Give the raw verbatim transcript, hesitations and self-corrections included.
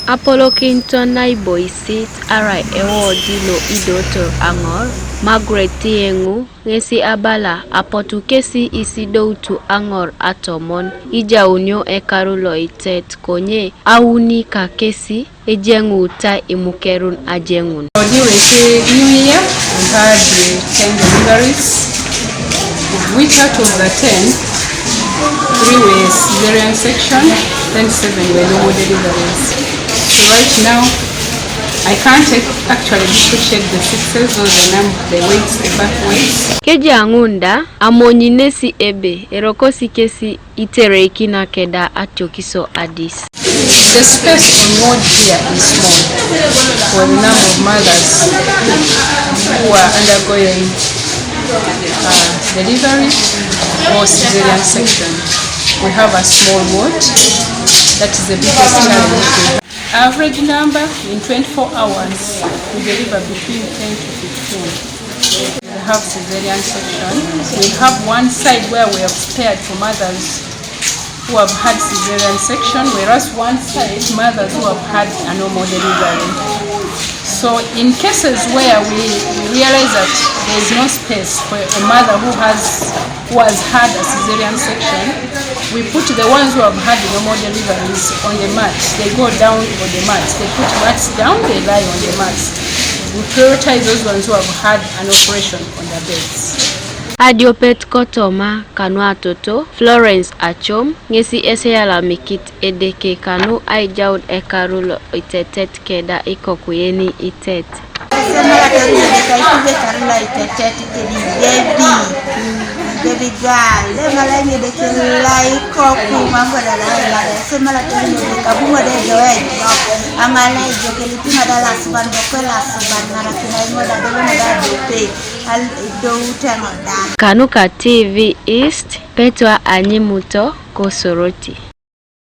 Apolokinit naiboisit arai ewodi lo idoto Aŋor, Margaret Yeŋu, ŋesi abala apotu kesi isidoutu aŋor atomon ijaunio ekaru loitet, konye auni kakesi ejeŋuutai imukerun ajeŋun. During the New Year, we had uh, ten deliveries, of which out of the ten, three were cesarean section, then seven were normal deliveries. So right now, I can't ac- actually differentiate the sexes or the number, the weights, the birth weights. Kejaŋun da amonyinesi ebe erokosi kesi itereikina keda atiokiso adis. The space on ward here is small for the number of mothers who are undergoing uh, delivery or cesarean section. We have a small ward. That is the biggest challenge we have. Average number in twenty-four hours, we deliver between ten to fifteen. We have cesarean section. We have one side where we have spared for mothers who have had cesarean section, whereas one side, mothers who have had a normal delivery. So in cases where we, we realize that there is no space for a mother who has who has had a cesarean section, we put the ones who have had normal deliveries on the mat. They go down on the mat. They put mats down, they lie on the mats. We prioritize those ones who have had an operation on the beds. Adiopet kotoma kanu atoto Florence Achom ŋesi eseyalamikit Edeke kanu aijaun ekaru lo itetet keda ikoku yeni itet. Esemala toni Edeke ikuje ekaru lo itetet kedi baby, baby girl. Esemala toni Edeke ikoku mambo la la la. Esemala toni Edeke abuŋo de joe ejok. Aŋala ejok elipi ŋo da lasuban bokwe lasuban ŋarakin aiŋo da dobo ŋo da dope. Al doute ŋo da. Kanuka T V East, Petwa Anyimuto, Kosoroti.